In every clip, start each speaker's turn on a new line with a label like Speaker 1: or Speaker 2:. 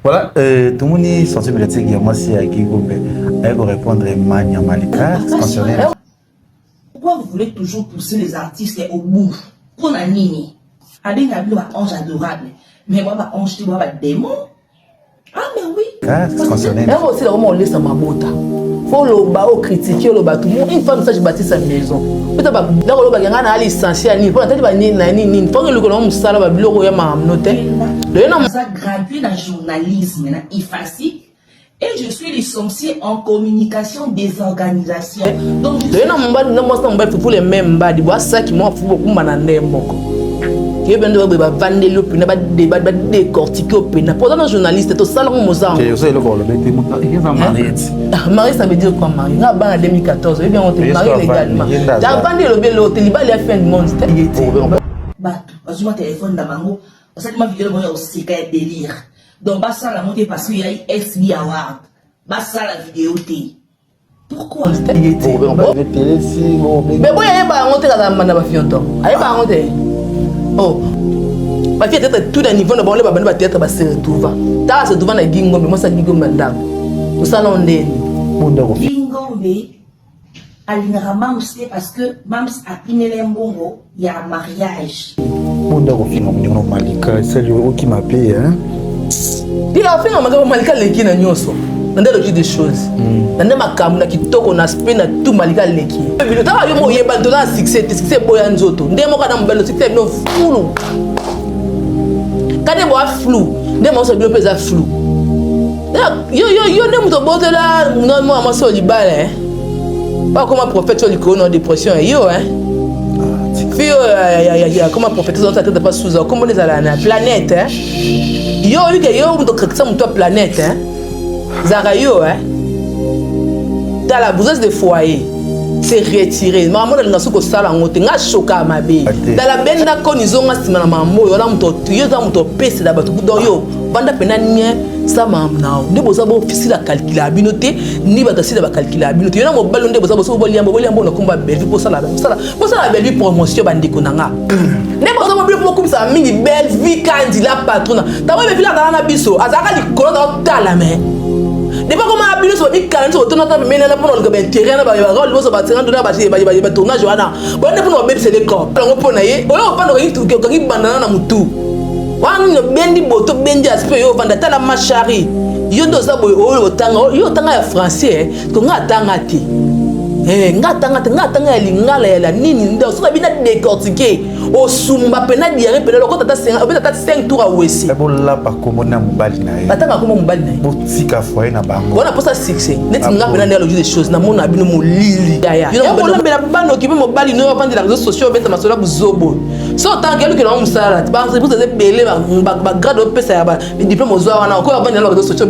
Speaker 1: Voilà, tomoni sortie médiatique ya mwasi ya Gigombe aye korépondre Mania Malika concernant.
Speaker 2: Pourquoi vous voulez toujours pousser les artistes au bout? Mpona nini abenga bino ba ange adorable, mais bwa ba ange te, bwa ba démon? Ah mais oui.
Speaker 1: Concernant
Speaker 3: Yango osila koma olesa mabota, fo oloba, ocritiquer, oloba tu. Une femme sage bâtit sa maison. Peta ndako, olobaki ngai na licencié ya nini mpo natali banini na nini nini, foki eloko nango mosala babiloko oyo ya makambo te loye na.
Speaker 2: Naza gradué na journalisme na IFASIC et je suis licencié en communication des organisations. Donc je
Speaker 3: Loye na mobali na mwasi na mobali, fufu le même mbadi, bwasaki moko fufu bokumba na nde moko yebi nde baboye bavandeli yo mpena, badécortiquer yo mpena mpo oza na journaliste, tosalango mozango.
Speaker 1: Oza eloko olobi te, moto eza marié ti.
Speaker 3: Ah, marié, ça veut dire quoi, marié? Nga bana 2014, oyebi yango te. Marié légalement, avandi, elobi eloko te, libala ya fin du monde te.
Speaker 2: Bato bazwi ma telefone na bango, basali ma video bango ya koseka, ya délire. Donc basala yango te parce que yai SB Award, basala video te. Pourquoi?
Speaker 3: Mais boye ayeba yango te, kazala mbanda bafionton, ayeba yango te. Oh, bafille théâtre, tout na niveau na bango nde babandi bathéâtre, base retrouva, taka se retrouva na Gingombe, mwasi ya Gingombe, ndako tosala o ndeni.
Speaker 2: Gingombe alingaka Mams te parce que Mams apimela ye mbongo ya mariage.
Speaker 1: Bonda kofinga moninga Malika, esali okima mpe.
Speaker 3: Tika afinga makambo. Malika aleki na nyonso, na nde logique des choses, na nde makambo na kitoko, na aspect, na tout, Malika aleki bino. Taka yo mo oyebani, toza na succès te, succès eboya nzoto nde moko na mobali, succès bino flou kande boa flou nde maoso bino mpe eza flou. Yo yo yo nde moto obotela mwana mwasi oyo libala, bakoma prophète oyo likolo na dépression yo, fille oyo akoma prophète ozotata pa suza, okombona ezala na planète yo, oyike yo moto okrakisa moto ya planète ezalaka yo. Tala, briseuse de foyer se retire, makambo nalinga soki kosala yango te, nga shoka mabe. Tala, benda koni, zonga nsima na makambo oyo wana. Moto yo eza moto opesela bato, donc yo vanda mpena nie sa makambo na yo nde boza bofisila calcul ya bino te, ni bato asila bacalcul ya bino te. Yo na mobali nde boza boso boliambo boliambo na komba Bellevue, bosala bosala Bellevue promotion. Bandeko na nga, nde boza mobili bokumisaka mingi Bellevue Kandi la patrona. Ntango Bellevue azalaka na biso, azalaka likolo na otala, mais depuis koma bino so bamikala nyonso botona ta pembeni wana mpona oluka baintérêt na barole nyonso batirando na batournage wana boyande mpona babebisele corps yango mpo na ye oyo ovanda okangi bandana na motu wana nini, obendi boto, obendi aspect oyo ovanda. Tala machari, yo nde oza boye, oyo otanga, yo otanga ya français to nga atanga te, nga atanga te, nga atanga ya lingala ya la nini nde soki abina décortiquer, osumba mpena diare mpena lokota ata obeta ata 5 tour awesi.
Speaker 1: Bolapa kombo na mobali na ye.
Speaker 3: Batanga kombo mobali na ye.
Speaker 1: Botika foyer na bango.
Speaker 3: Wana mposa succès neti nga mpena nde alogi des choses namona bino molili yaya olambela bana, okipe mobali noyo, avandela réseaux sociaux, obeta masolo ya buzobo. So otanga elukela ngo mosala te, baentreprise eza ebele, bagrade opesa ya diplôme ozwa wana, okoyo avandela na réseaux sociaux,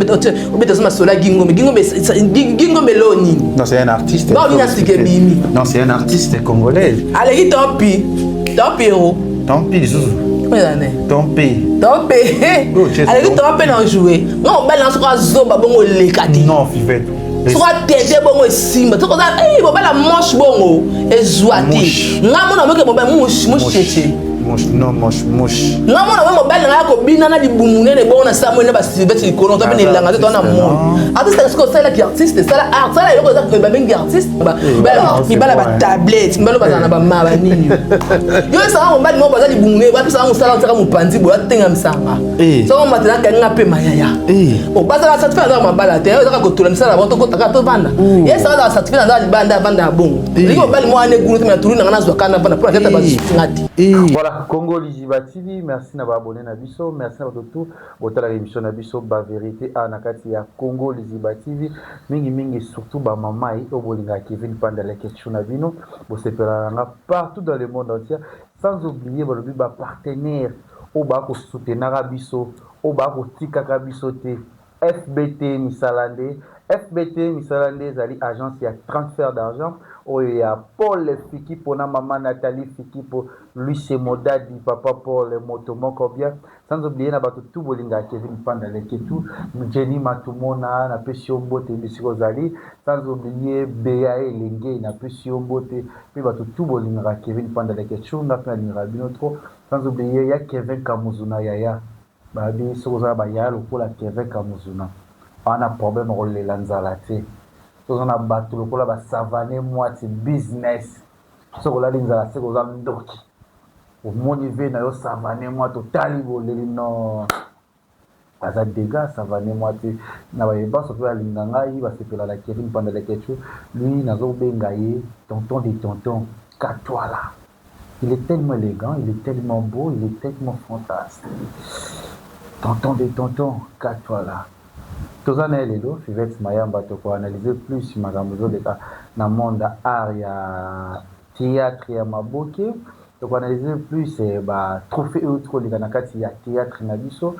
Speaker 3: obeta so masolo ya Gingombe. Gingombe, Gingombe elo nini?
Speaker 1: Non, c'est un artiste.
Speaker 3: Baobi na sika ebimi.
Speaker 1: Non, c'est un artiste congolais.
Speaker 3: Aleki, tant pis, tant pis ero.
Speaker 1: Tant pis lisusu. Tant pis.
Speaker 3: Tant pis, aleki, tant pis na jouer nga mobali na soki azoba bongo oleka te.
Speaker 1: Non, Fivette.
Speaker 3: Soki atete bongo esimba, soki oza mobali ya manche bongo ezwa te. Nga mona moke mobali mushi mushete.
Speaker 1: Non, moche, moche.
Speaker 3: Nga mona mo mobali na ngai akobina na libumu nene bongo na sa moi na basilvete likolo, to mpe na elanga te, to na moi artiste. Soki osalelaki artiste, sala art, sala eloko eza babengi artiste. Mibala batablette, mibala bazala na bama banini, yo esanga mobali moko baza libumu nene, bapesanga mosala, otiaka mopanzi boye, atengamisanga soko matela akangi nga mpe mayaya. Bazala certificat naza mabala te, ezaka kotola misala na bango, tokotaka tovanda. Ye esanga azala certificat naza libanda, avanda ya bongo. Elingi mobali mwana egulu te, na tulu nanga nazwa kana vanda mpo na tata bazinga te.
Speaker 1: Voilà, Congo Liziba TV, merci na baabonné na biso, merci na bato tout botalaka émission na biso Bavérité a na kati ya Congo Liziba TV, mingimingi surtout bamamai oyo bolingaka Kevin Pandaleke na bino, bosepelaka nga partout dans le monde entier, sans oublier balobi bapartenaire oyo bakosoutenaka biso, oyo bakotikaka biso te, FBT Misala nde. FBT Misala nde ezali agence ya transfert d'argent oyo ya Paul Fikipo na mama Nathalie Fikipo, Luise Modadi, papa Paul moto moko bien, sans oublier na bato tu bolingaka Kevin Panda Leketu, Jenny Matumona, napesi yo mbote bisika ozali, sans oublier Bea Elenge, napesi yo mbote, mpe bato tu bolingaka Kevin Panda Leketu, nga mpe nalingaka bino trop, sans oublier ya Kevin Kamuzuna yaya. Babi soki oza na bayaya lokola Kevin Kamuzuna, wana problème okolela nzala te. Soki oza na bato lokola ba Savane Mwati business, soki olali nzala seke oza ndoki. Omoni vie na yo Savane Mwati otali boleli non. Aza degat Savane Mwati na baye banso pe balinga ngai basepela na Kevin Panda Leketchou lui nazo benga ye tonton de tonton Katwala. Il est tellement élégant, il est tellement beau, il est tellement fantastique. Tonton de tonton Katwala. Toza na ye lelo Fivette Mayamba toko analyser plus makambo ezoleka na monde art ya théâtre ya maboke. Toko analyser plus ba trophées euti koleka na kati ya théâtre na biso,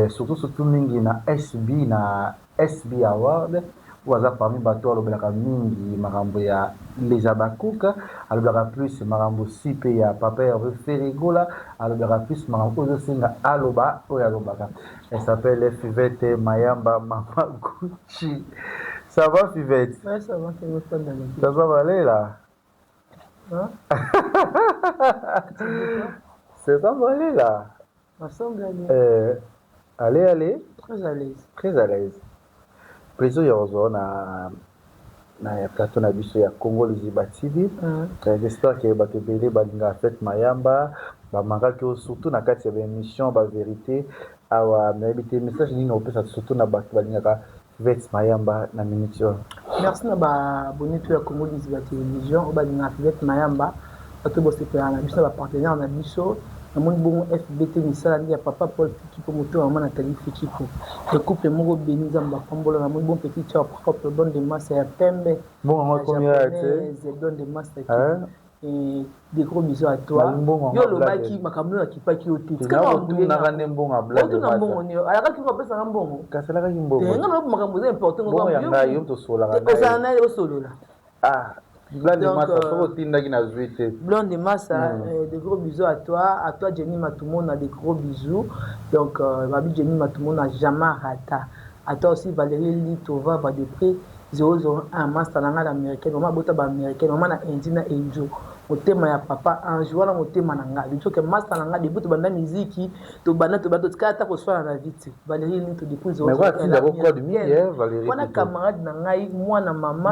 Speaker 1: surtout surtout mingi na SB, na SB Award oyo aza parmi bato alobelaka mingi makambo ya les Habacuc, alobelaka plus makambo si pe ya Papa Hervé Ferre Gola, alobelaka plus makambo oyo ezosenga aloba oyo alobaka. Elle s'appelle Fivette Mayamba Mama Gucci. Ça va Fivette?
Speaker 4: Ouais, ça va, c'est bon.
Speaker 1: Ça va aller là?
Speaker 4: Hein?
Speaker 1: C'est ça va aller là?
Speaker 4: Ensemble, allez.
Speaker 1: Allez, allez.
Speaker 4: Très à l'aise.
Speaker 1: Très à l'aise. Plaisir ya kozwa na plateau na biso ya Congo Liziba TV. J'espère que bato ebele balingaka Fivette Mayamba, bamakaki oyo surtout na kati ya ba émission ba vérité. Awa nayebi te message nini opesa surtout na bato balingaka Fivette Mayamba na minute oyo.
Speaker 4: Merci na ba abonné to ya Congo Liziba Télévision oyo balingaka Fivette Mayamba, bato bosepelaka na biso na ba partenaire na biso. Namoni bongo FBT misala nde ya papa Paul Fikipo, moto ya mama Nathalie Fikipo, le couple moko béni, Nzambe bapambola. Namoni bon petit cœur propre, bonne de masse ya pembe,
Speaker 1: Mbongo yango ekomi ya te.
Speaker 4: Japonaise, bonne de masse ya Et des gros bisous à toi. Yo olobaki makambo oyo akipaki yo te.
Speaker 1: Otunaka nde mbongo ya blague.
Speaker 4: Otuna mbongo nini? Alakaki ngo apesaka mbongo.
Speaker 1: Kasi alakaki mbongo.
Speaker 4: Te nga na makambo eza important.
Speaker 1: Mbongo ya ngai yo tosololaka
Speaker 4: naye. Ozala naye osolola.
Speaker 1: Ah, Blonde Massa, soki otindaki nazwi te.
Speaker 4: Blonde Massa, de gros bisous à toi. À toi Jenny Matumona, de gros bisous. Donc, Babi Jenny Matumona, jamais rata. À toi aussi Valérie Litova, va de près. 001 master na ngai na américaine, mama abota ba américaine, mama na Indi na Enjo, motema ya papa Ange wana motema na ngai depuis que master na ngai depuis tobanda miziki tobanda tobanda totikala ata koswana na vie te. Valérie Lito depuis
Speaker 1: 001
Speaker 4: wana camarade na ngai mwana mama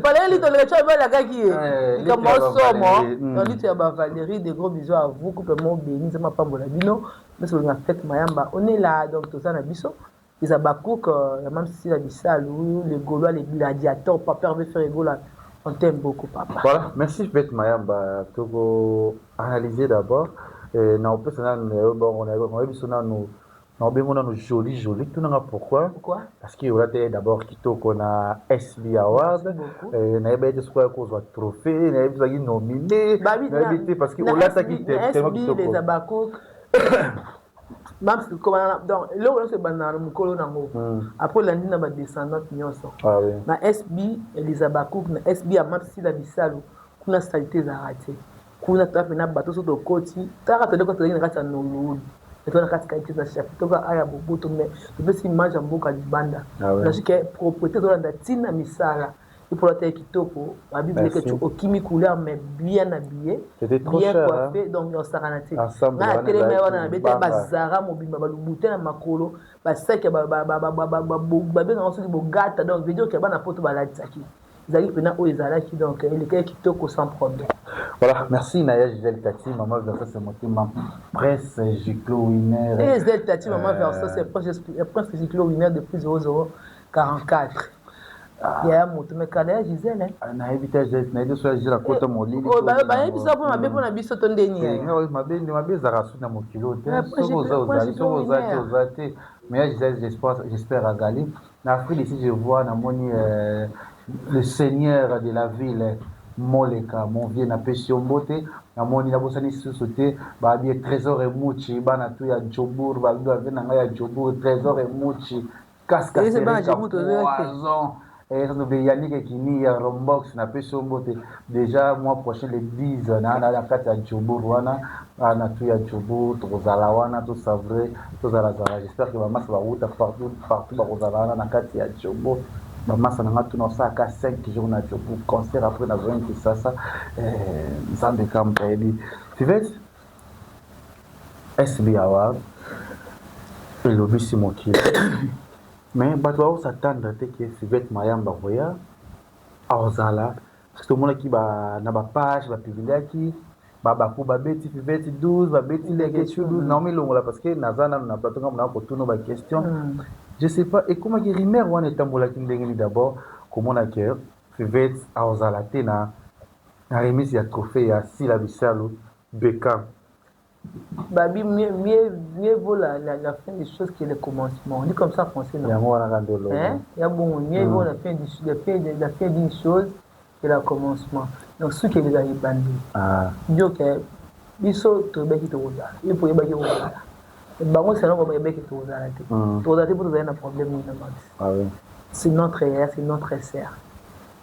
Speaker 4: Valérie Lito leka balakaki ye likambo osomo Lito ya ba Valérie, de gros bisous à vous, couple moko béni, Nzambe apambola bino. Biso na Fête Mayamba, on est là, donc toza na biso eza bacook ya mam Sila Bisalu, les Gaulois, les gladiateurs, papa Hervé Ferre Gola, on t'aime beaucoup papa.
Speaker 1: Voilà, merci Fête Mayamba. Toko analyser d'abord na opesa nanu bon on a biso nanu na obengo nanu joli joli tunanga pourquoi?
Speaker 4: Pourquoi?
Speaker 1: Parce que olate d'abord kitoko na SB Award, nayebi ete soki kozwa trophée, nayebi soki nominé, nayebi te parce que olataki
Speaker 4: tellement kitoko. Les Habacuc donc eloko nyonso ebandaka na mokolo nango, après olandi na badescendante nyonso na SB Elisa Bacook, na SB ya Mapsila Bisalu, kuna saleté ezalaka te. Kuna toya mpena bato so tokoti taka toleko tozalaki na kati ya Nolulu, toza na kati kati na chapitre toka aya boboto, mais topesi image ya mboka libanda nasuke propreté tolanda ntina misala ipola te kitoko babibleke okimi couleur mais bien habillé, bien coiffé, donc osakana te. Nga atelemi wana na bete bazara mobimba balubute na makolo basaki babengaka soki bogata, donc veut dire ke bana poto balatisaki ezalaki mpena oyo ezalaki, donc elekaki kitoko sans problème.
Speaker 1: Voilà, merci Naya Gisèle Tati, maman Versace Motema, Prince Giclo Winner.
Speaker 4: Et Gisèle Tati, maman Versace, Prince Giclo Winner depuis 0044. Yaya moto me kala ya Gisèle.
Speaker 1: Nayebi te nayebi so ya Gisèle akota molili.
Speaker 4: Bayebi so mpo mabe mpona biso to ndeni.
Speaker 1: Mabe mabe ezalaka suki na mokili oyo te, soki oza ozali, soki oza te oza te, mais ya Gisèle j'espère azali na Afrique ici. Je vois namoni le seigneur de la ville Moleka, mon vieux, napesi yo mbote. Namoni nabosani susu te babie Trésor Emuchi, bana tu ya Jobour, babi bave na ngai ya Jobour, Trésor Emuchi Kaskapoison Yannick Ekini ya Rombox, napesi yo mbote. Déjà mois prochain le 10 na kati ya Jobour wana, na tu ya Jobour tokozala wana tosavre tozalazala. J'espère que bamasa bawuta partout partout bakozala wana na kati ya Jobour. Bamasa na nga tuna osalaka 5 jours na Jobour concert, après nazongi Kisasa. Nzambe ka moto ayebi. Fivette. SB Award elobisi mokili mais bato bao s'attendre te que Fivette Mayamba akoya akozala parce que tomonaki ba na ba page ba publiaki ba baku babeti Fivette 12 babeti Leketchou 12 naomi longola parce que naza nanu na plateau ngambo na kotuna ba question je sais pas ekomaki rumeur wana etambolaki ndenge nini d'abord komona que Fivette akozala te na na remise ya trophée ya Sila Bisalu Beckham.
Speaker 4: Babi, mieux, mieux, mieux vaut la, la, la fin des choses que le commencement. On dit comme ça en français, non?
Speaker 1: Yango wana kaka nde olobi.
Speaker 4: Hein? Ya bongo, mieux vaut la fin, du, la fin, de, la fin d'une chose que le commencement. Donc, soki ezali ebandeli.
Speaker 1: Ah.
Speaker 4: Donc, biso toyebaki tokozala. Yo mpo oyebaki kozala. Bango selon bayebaki tokozala te. Tokozala te mpo tozali na problème na Max.
Speaker 1: Ah oui.
Speaker 4: C'est notre yaya, c'est notre sœur.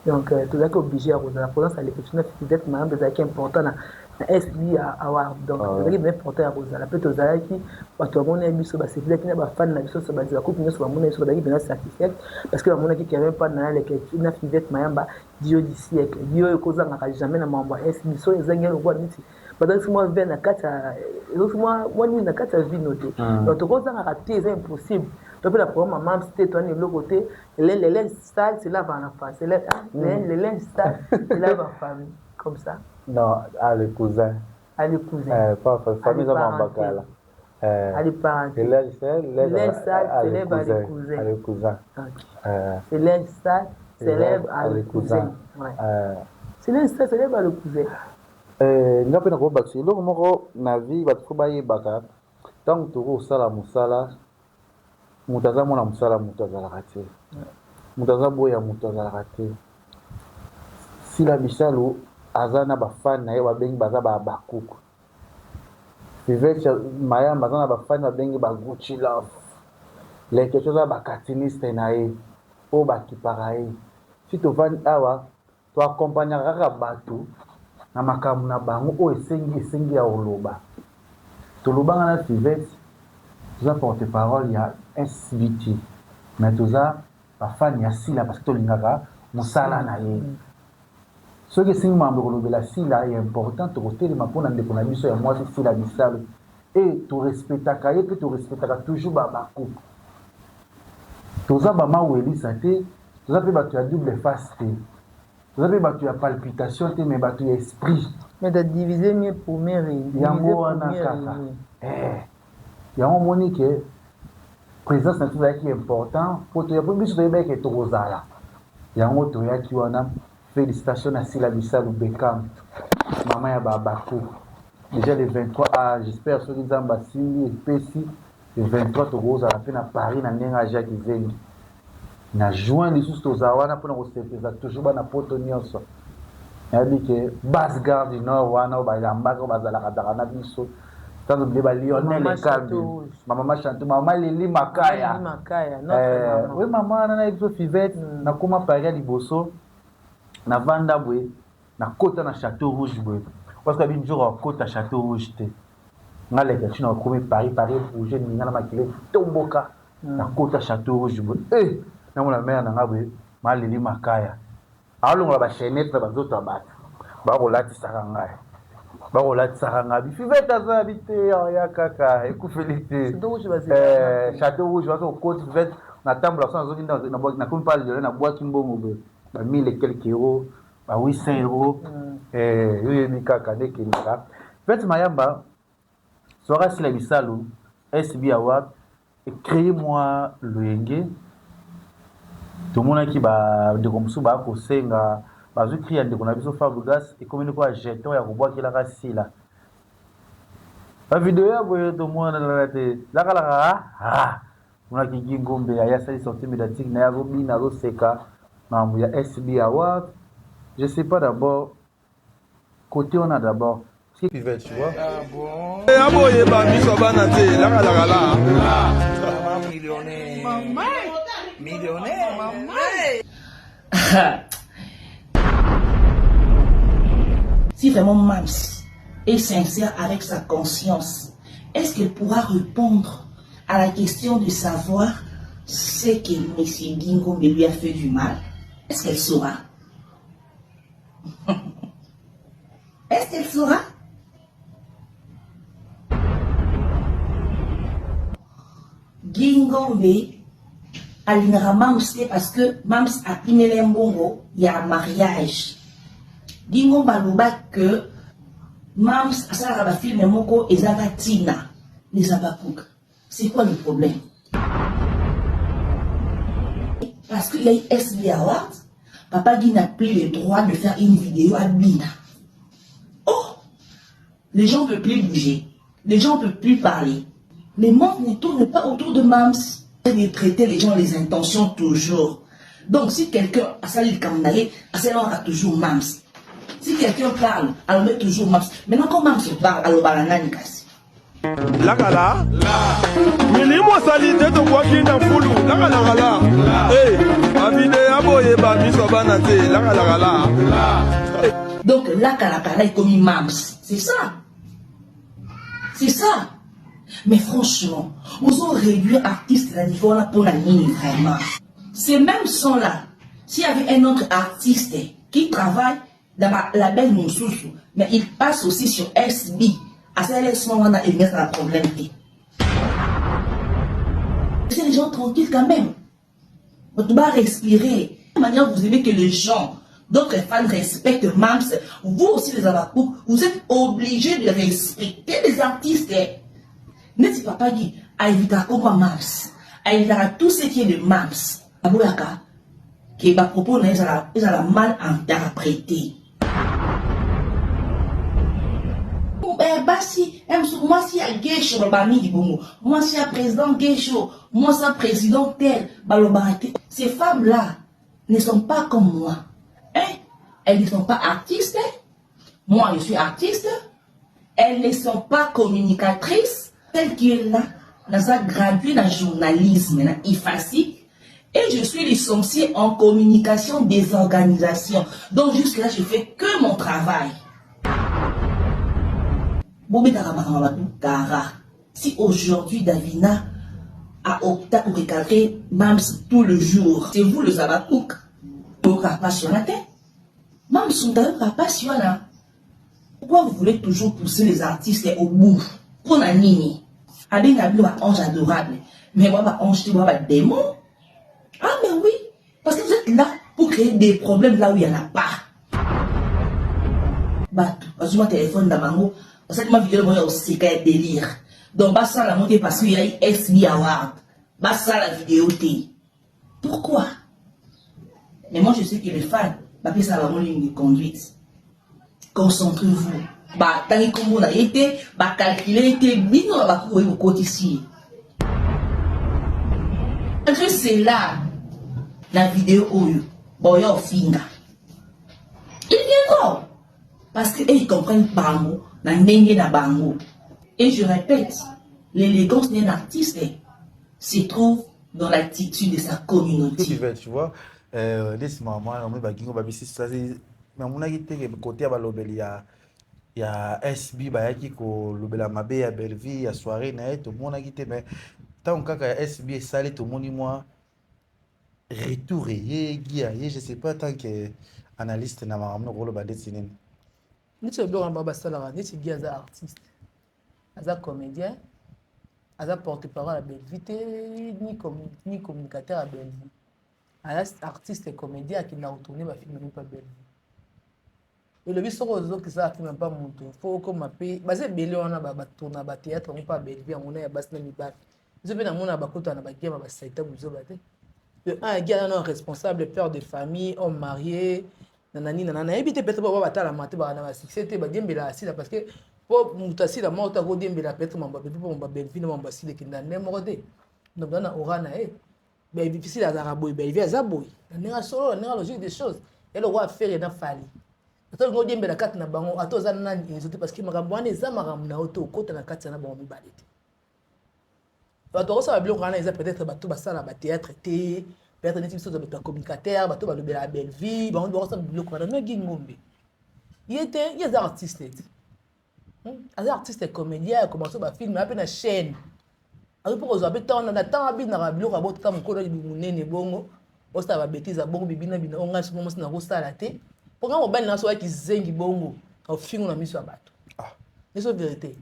Speaker 4: Donc tozalaki oblige ya kozala présence ya Leketchou na Fivette Mayamba ezalaki important na na SB Award. Donc ezalaki bien important ya kozala pe tozalaki bato bamonaki biso basepelaki na ba fan na biso nyonso ba couple nyonso bamonaki biso bazalaki mpenza satisfait parce que bamonaki Kevin Panda na Leketchou na Fivette Mayamba duo du siècle duo oyo ekozangaka jamais na makambo ya SB so ezangi lokola neti bazangisi mwa vin na kati ya ezongisi mwa nini na kati ya vino te. Donc tokozangaka te, eza impossible. To mpe na programme ya mams te, toani eloko te. Le linge sale se lave en famille. C'est le, ah, le linge sale se lave en famille. Comme ça.
Speaker 1: Non, ah, le cousin.
Speaker 4: Ah, le cousin.
Speaker 1: Pas famille, ça m'a bakala.
Speaker 4: Ah, le parenté.
Speaker 1: Le linge sale,
Speaker 4: le linge sale se lève à le cousin.
Speaker 1: Ah, le cousin.
Speaker 4: Ok. Le linge sale se lève à le cousin. Ouais. C'est linge sale se lève à le cousin.
Speaker 1: Nga mpe nakobakisa eloko moko na vie, bato fo bayebaka ntango tokosala mosala, moto aza mwana mosala, moto azalaka te, moto aza boya, moto azalaka te. Sila Bisalu aza na bafani na ye babengi baza bakuku. Fivette Mayamba aza na bafani babengi ba Gucci Love. Leketchou aza bakatiniste na ye oyo bakipaka ye. Si tovandi awa, to accompagnaka kaka bato na makambo na bango oyo esengi esengi ya koloba. Tolobanga na Fivette, toza porte parole ya SBT mais toza bafani ya Sila parce que tolingaka mosala na ye. Soki esengi makambo kolobela Sila ya important, tokotelema mpona ndeko na biso ya mwasi Sila Bisalu e torespectaka ye mpe torespectaka toujours babakuku. Toza bamawelisa te, toza mpe bato ya double face te, toza mpe bato ya palpitation te, mais bato ya esprit.
Speaker 4: Mais t'as divisé mieux pour mieux régner.
Speaker 1: Yango wana kaka yango omoni ke présence na biso ezalaki important po toya, po biso toyebaki ke tokozala. Yango toyaki wana. Félicitation na Sila Bisalu Beckham, mama ya babaku. Déjà le 23, ah, j'espère soki Nzambe asimbi epesi le 23 tokozala mpe na Paris na ndenge ya Jacques Zengi. Na juin lisusu tozala wana mpona kosepeza toujours bana poto nyonso. Nayebi ke base gare du Nord wana oyo bayambaka oyo bazalaka zalaka na biso, sans oublier ba Lionel Ekambi, mama Chantou, mama Lili Makaya. Oui, mama wana nayebi biso Fivette. Nakoma Paris ya liboso, navanda boye, nakota na Château Rouge boye, parce que abi nzoko akota Château Rouge te. Nga leka ntina nakomi Paris, Paris bouge ninga na makili tomboka. Nakota Château Rouge boye, namona mare na nga boye, maleli Makaya aolongola bachaînette na banzoto ya bato, bakolatisaka ngai, bakolatisaka ngai bifivete aza ya bi te ya kaka ekufeli te. Château Rouge waza okoti Fivete natambola so nazoki nakomi pa lelo nabwaki mbongo boye ba 1000 et quelques euros, ba 800 euros, yo yebi kaka nde ekendaka. Fivette Mayamba, soirée Sila Bisalu SB Award ecréé mwa loyenge. Tomonaki bandeko mosusu baya kosenga, bazwi cri ya ndeko na biso Fabregas, ekomi niko ya jeton ya kobwakelaka Sila bavideo ya boye. Tomonanaka te lakalaka monaki Gi Ngombe aye asali sortie médiatique na ye, azobina, azoseka makambo ya SB Award. Je sais pas d'abord côté wana d'abord Fivette, tu vois.
Speaker 5: Ah bon? Aboyeba miso bana te lakalakala.
Speaker 2: Millionnaire. Maman. Millionnaire. Maman. Si vraiment Mams est sincère avec sa conscience, est-ce qu'elle pourra répondre à la question de savoir ce que M. Gingombe lui a fait du mal? Est-ce qu'elle saura? Est-ce qu'elle saura? Guy Ngombe alingaka Mams te parce que Mams apimela ye mbongo ya mariage. Guy Ngombe aloba que Mams asalaka ba film moko ezanga tina. Les Habacucs. C'est quoi le problème? Parce qu'il y a eu SB Award, Papa Guy n'a plus le droit de faire une vidéo à Bina. Oh! Les gens ne peuvent plus bouger. Les gens ne peuvent plus parler. Les monde ne tourne pas autour de Mams. De traiter les gens les intentions toujours. Donc si quelqu'un a sali le a toujours Mams. Si quelqu'un parle, alors met toujours Mams. Maintenant quand Mams parle, alors banana kasi.
Speaker 5: Lakala milimo asali te tobwaki na fulu lakalakala eh, babide ya boye bamiso bana te lakalakala.
Speaker 2: Donc lakalakala ekomi Mams, c'est ça. C'est ça. Mais franchement, ozo réduire artiste na niveau wana pona nini vraiment? Ces mêmes sons là, s'il y avait un autre artiste qui travaille dans ba label mosusu, mais il passe aussi sur SB, asala son wana elingi asala problème te. Laissez les gens tranquilles quand même. On doit respirer. De manière vous aimez que les gens, d'autres fans respectent Mams, vous aussi les Habacucs, vous êtes obligés de respecter les artistes. Neti Papa Guy a évité comme Mams, a évité tout ce qui est de Mams. Aboyaka, que ba propos na ezala ezala mal interprété. Eh, basi eh, mwasi ya gesho balobaka mingi bongo, mwasi ya président gesho, mwasi ya président tel, balobaka te. Ces femmes là ne sont pas comme moi, hein? Elles ne sont pas artistes, moi je suis artiste. Elles ne sont pas communicatrices. Celle qui est là naza graduée na journalisme na IFASIC et je suis licenciée en communication des organisations. Donc jusque là je fais que mon travail. Bobetaka makambo ya bato kara. Si aujourd'hui Davina a opté pour recadrer Mams tout le jour, c'est vous les Habacucs. Boyoka pasi wana te. Mams moto ayoka pasi wana. Pourquoi vous voulez toujours pousser les artistes au bout? Pona nini? Abenga bino ba ange adorable, mais boa ba ange te, boa ba démon. Ah mais oui, parce que vous êtes là pour créer des problèmes là où il y en a pas. Bato bazwi téléphone na bango, basali ma vidéo moko ya koseka ya délire. Donc basala yango te parce qu'il y a eu SB Award. Basala vidéo te. Pourquoi? Mais moi je sais que les fans bapesa bango ligne de conduite. Concentrez-vous. Batangi kombo na ye te, bacalcule ye te, bino na bakoki koyi kokotisi ye. Malgré cela, na vidéo oyo, boya ofinga. Ils viendront. Parce que ils comprennent bango na ndenge na bango. Et je répète, l'élégance d'un artiste se trouve dans l'attitude de sa communauté.
Speaker 1: Tu vois, neti mama omoni bagingo babisi namonaki te côté ya balobeli ya ya SB bayaki kolobela mabe ya Bellevue ya soirée na ye, tomonaki te. Mais ntango kaka ya SB esali, tomoni mwa retour eyegi ya ye. Je sais pas, tant que analyste na makambo na koloba ndeti nini?
Speaker 4: Neti biloko na bango basalaka, neti Gi aza artiste, aza comédien, aza porte parole ya Bellevue te, ni communicateur ya Bellevue. Aza artiste comédien, akenda kotourne bafilme mpe Bellevue. Elobi soki ozokisala filme mpa moto, fo okoma mpe baza ebele wana batourna bathéâtre yango mpa Bellevue yango na ya basi na mibali. Biso mpe namona bakotana na bagiama basaita buzoba te. De un, Gi aza na responsable, père de famille, homme marié na nani na nayebi te. Peut-être bao batalama te, baka na basuccès te, badiembela asila, parce que mpo moto asila moko te akodiembela peut-être mambo ya Bellevue, mpo mambo ya Bellevue na mambo asila ekenda nde moko te. Donc na ora na ye Bellevue azalaka boye, Bellevue aza boye na ndenge solo, na ndenge logique des choses. Eloko affaire na Fali, ata olingi odiembela kati na bango, ata oza nani, ezo te, parce que makambo wana eza makambo na yo te, okota na kati na bango mibale te. Bato bakosala biloko wana eza peut-être bato basala bathéâtre te, peut-être neti biso bato ya communicateur, bato balobelaka Bellevue, bango bakosala biloko wana. Nogi Ngombe ye te, ye aza artiste te, aza artiste comédien, akomanso bafilme ape na chaîne, azo mpo kozwa mpe ntango na ntango abinaka biloko ya botata mokolo monene bongo, osala babêtises ya bongo, bibina bina o ngai soki mosi nakosala te, mpo ngai mobali na so oyaki zengi bongo, ofingo na miso ya bato. Nyonso vérité.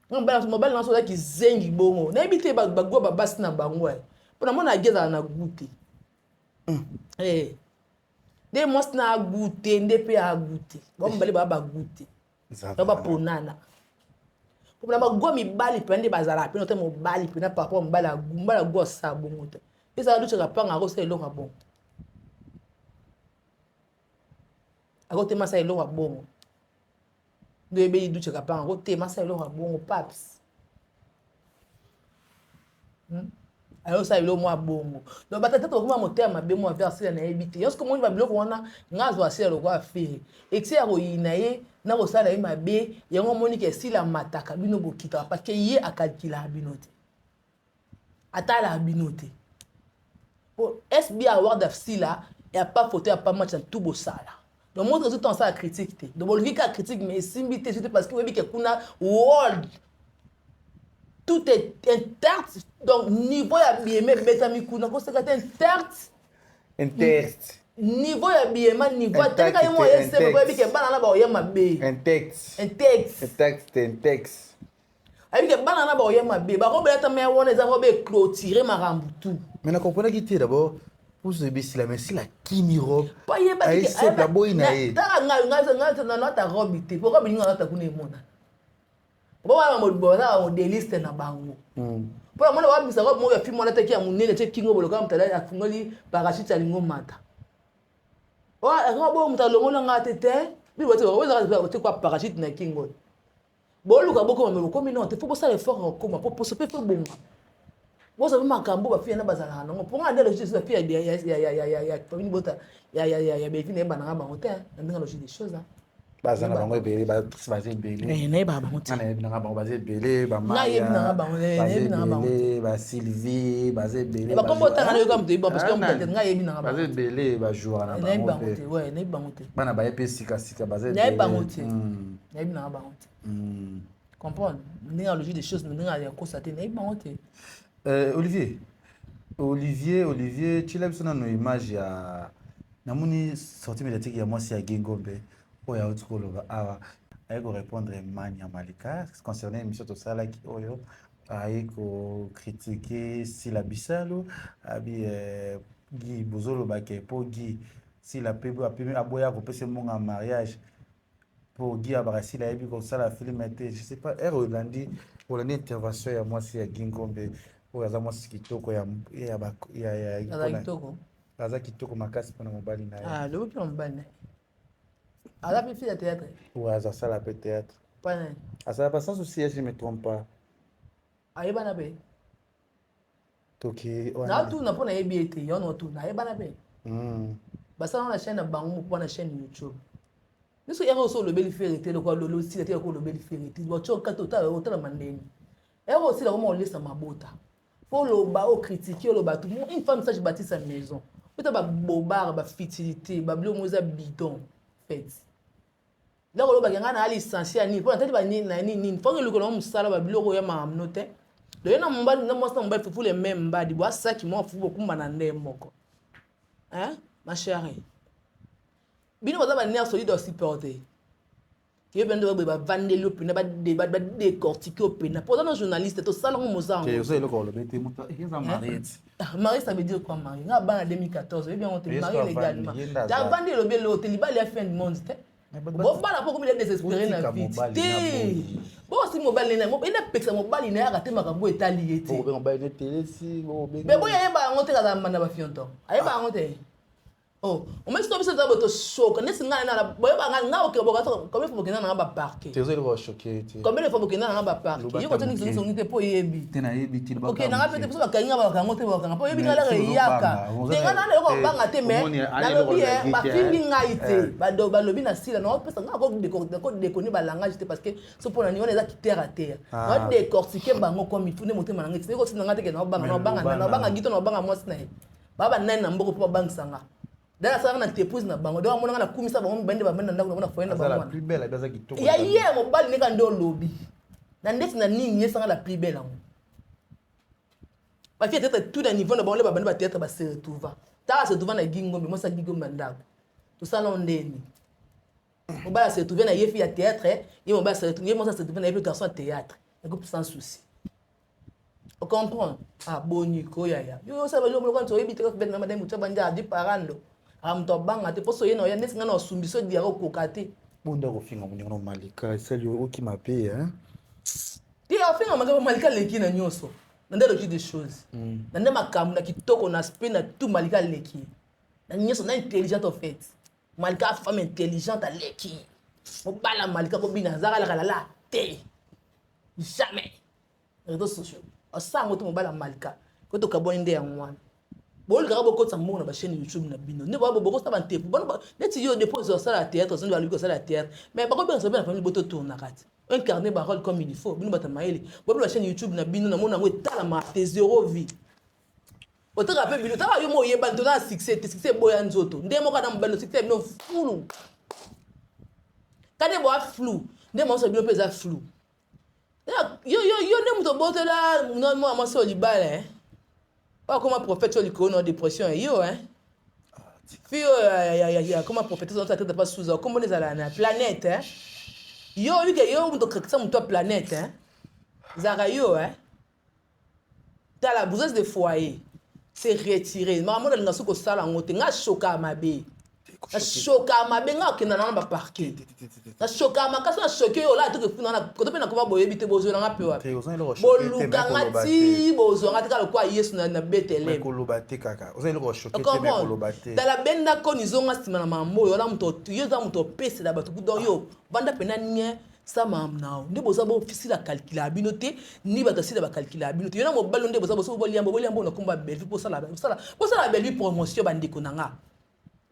Speaker 4: Mobali na soza kizengi bongo. Nayebi te bagwa babasi na bango. Eh. Mpo na mona agi ezala na goût te. Eh. Nde mwasi na agoût te, nde mpe agoût te. Bango mibale baa bagoût te. Ba baponana. Mpo na bagwa mibali mpenza nde bazalaka mpe te mobali mpenza par rapport mobali agoût, mobali agoût asala bongo te. Ezala duchaka panga akosala eloko ya bongo. Akotema asala eloko ya bongo. Nde oyebeli duche kapanga akotema asala eloko ya bongo paps. Ayosala eloko mwa bongo. Donc batata tokoma motema mabe mwa vers Sila nayebi te. Yosko moni ba biloko wana nga azwa Sila lokola fere. Etie ya koyina ye na kosala ye mabe yango omoni ke Sila mataka bino bokitaka parce que ye akalkulaka bino te. Atalaka bino te. Po SB Award of Sila ya pas photo ya pas match na tout bosala. Donc moi tout temps ça critique te. Donc bolingi ka critique mais esimbi te surtout parce que oyebi ke kuna world tout est intact donc niveau ya bieme ebetami kuna koseka te intact
Speaker 1: intact
Speaker 4: niveau ya biema niveau ateleka ye mwa ye sembe oyebi ke bana na baoya mabe
Speaker 1: intact
Speaker 4: intact
Speaker 1: intact intact
Speaker 4: ayebi ke bana na baoya mabe bakobela ata maya wana eza robe eclotire makambo tout.
Speaker 1: Mais na comprenaki te d'abord poso ebi sila mais sila kimi robe
Speaker 4: po ayebaki
Speaker 1: aye simple aboyi na ye.
Speaker 4: Tala ngai ngai ngai nalata robe te po robe ninga nalata kuna emonana po wana baza bamodeliste na bango mpo namona babimisa robe moko ya fi mwana teki ya monene tie kingo boloka moto afungoli parachute alingo mata robe oyo moto alongola ngai te te bino kwa parachute na kingo boluka bokoma me bokomi non te fo bosala effort ya kokoma po poso mpe fo ebonga bozwa mpe makambo bafille na bazalaka nango mpo nga nde logique bafille ya famille bota ya bevi nayeba nanga bango te na ndenge logique des choses.
Speaker 1: Baza na bango ebele, baactrice baza ebele.
Speaker 4: Nayebaka bango te.
Speaker 1: Nga nayebi nanga bango baza ebele.
Speaker 4: Nayebi nanga bango, nayebi nanga bango.
Speaker 1: Ebele, basylvie baza ebele.
Speaker 4: Bakombo otanga nayoka moto yebi parce que moto nga yebi nanga
Speaker 1: bango baza ebele, bajouaka na
Speaker 4: nayebi bango te. Ouais, nayebi bango te.
Speaker 1: Bana baye mpe sikasika baza
Speaker 4: ebele. Nayebi bango te, nayebi nanga bango te. Comprendre ndenge ya logique des choses, ndenge ya kosa te, nayebi bango te.
Speaker 1: Olivier, Olivier, Olivier, tiela biso nano image ya namoni sortie médiatique ya mwasi ya Gingombe oyo auti koloba awa. Aye korépondre Mania Malika concernant émission tosalaki oyo aye kocritiquer Sila Bisalu abi Guy bozolobake mpo Guy Sila mpe aboya kopesa mbongo ya mariage mpo Guy abaka Sila ayebi kosala film te. Je sais pas ere olandi olandi intervention ya mwasi ya Gingombe oyo aza mwasi kitoko ya
Speaker 4: kitoko,
Speaker 1: aza kitoko makasi mpona mobali na ye.
Speaker 4: Lobi mpona mobali na ye aza mpe fille ya théâtre.
Speaker 1: Ouais, aza asala mpe théâtre.
Speaker 4: Pana
Speaker 1: asala pas sans souci, je me trompe pas.
Speaker 4: Ayebana mpe.
Speaker 1: Toki
Speaker 4: naatuna mpo nayebi ye te, yo naotuna ayebana mpe. Basala na chaîne na bango moko na chaîne YouTube biso ere oso olobeli fere te lokola lolo osila te lokola olobeli fere te batio kati otalama ndeni ere osila koma olesa mabota fo oloba okritike oloba tu. Une femme sage bâtit sa maison ota babobara bafutilité babiloko mo eza bidon fait ndako olobaki ngai na licencié ya nini mpo natali banini na nini nini foki eluka nango mosala babiloko oyo ya makambo te. Doye na mobali na mwasi na mobali fufu le même mbadi bo asaki mwa fufu bokumba na nde moko, hein ma chérie. Bino baza banerf solide osupporte ye mpe nde boye bavandeli yo mpena badécortique yo mpena mpo oza na journaliste tosalango mozango.
Speaker 1: Eloko olobi te moto eza marié.
Speaker 4: Marié, ça veut dire quoi marié? Nga bana 2014 oyebi yango te. Marié légalement avandi elobi eloko te. Libala ya fin du monde te. Bobala mpo komi désespéré na vie te. Bosi mobali na ye apekisa mobali na ye aka te makambo etali ye te. Me boyo ayeba yango te kazala mbanda bafionto ayeba yango te. Oh, omesi to biso toza boye toshoka neti ngai na boyeba ngai ngai oke boka combien fois bokenda nanga baparke, combien de fois bokenda nanga baparke yo kote niki songi te mpo oyebi oke nanga pe te biso bakangi nga bakango te bakanga mpo oyebi ngai laka eyaka te ngai nana eloko kobanga te. Mais nalobi bafingi ngai te, balobi na sila naopesa ngai kodekone balangage te parce que so mpo na nini wana eza terre à terre naodécortique bango comme il faut nde motema na ngai ti kotinda ngai teke naobanga naobanga naobanga gito naobanga mwasi na ye baa banani na mboka mpo babangisa nga dala asalaka na entreprise na bango donc amonanga nakumisa bango mibali nde bamani na ndako na bango na foyer na bango ya ye mobali ndeka nde olobi na ndeti na nini yesanga la plus belle yango. Bafille théâtre tout na niveau na bango nde babandi bathéâtre base retrouva tala se retrouva na Gingombe mwasi ya Gingombe na ndako tosala ndeni mobali ase retrouve na ye fille ya théâtre ye mobali ye mwasi ase retrouve na ye mpe garçon ya théâtre.
Speaker 3: Na groupe Sans Souci. O comprendre? Ah boni ko yaya. Yo osala biloko lokola nti oyebi te kaka bete na madame Mutu abandi adi parando. Ah moto abanga te poso ye na oya neti nga na osumbi so diara okoka te.
Speaker 1: Bonda kofinga moninga no Malika esali okima pe hein.
Speaker 3: Te afinga Malika Malika aleki na nyonso. Na nde logique des choses. Na nde makambo na kitoko na aspect na tout Malika aleki. Na nyonso na intelligente en fait. Malika femme intelligente aleki. Mobala Malika kobina azaka la la te. Jamais. Réseaux sociaux. Osala yango te mobali ya Malika. Ko tokabwani nde yango wana. Bolingaka bokotisa mbongo na ba chaîne YouTube na bino. Nde ba bokosala ba ntepu. Bano neti yo depuis osala théâtre, ozo balobi kosala théâtre. Mais bakobengisa mpe na famille boto tournaka te. Incarner ba rôle comme il faut. Bino bato ya mayele. Bobela ba chaîne YouTube na bino na mona yango etalama te zéro vie. Otaka mpe bino, otaka yo mo oyebani toza na succès te, succès eboya nzoto. Nde moko na mobali succès bino flou. Kande boa flou. Nde maso bino mpe eza flou. Yo yo yo nde moto obotela mwana mwasi oyo libala eh. Oyo akoma prophète oyo likolo na dépression yo hein. Fille oyo akoma prophétesse oyo tata pa suza kombo ezala na planète hein. Yo oyebi ke yo moto okakisa moto ya planète hein. Ezalaka yo hein. Tala briseuse de foyer se retirer makambo nalinga soki kosala yango te nga shoka mabe na shoka mabe nga okenda na ba parquet na shoka makasi na shoke yo olala toke funa na koto mpe nakoma boyebi te bozwa nga mpe wapi boluka nga ti bozwa nga te kaka lokola yesu na beteleme tala benda koni zonga nsima na makambo oyo wana moto yo oza moto opesela bato donc yo vanda mpena nie sama nao nde boza bofisila calcula bino te ni bato asila bacalcula bino te yo na mobali nde boza boso boliambo boliambo na komba Bellevue bosala bosala bosala Bellevue promotion bandeko na nga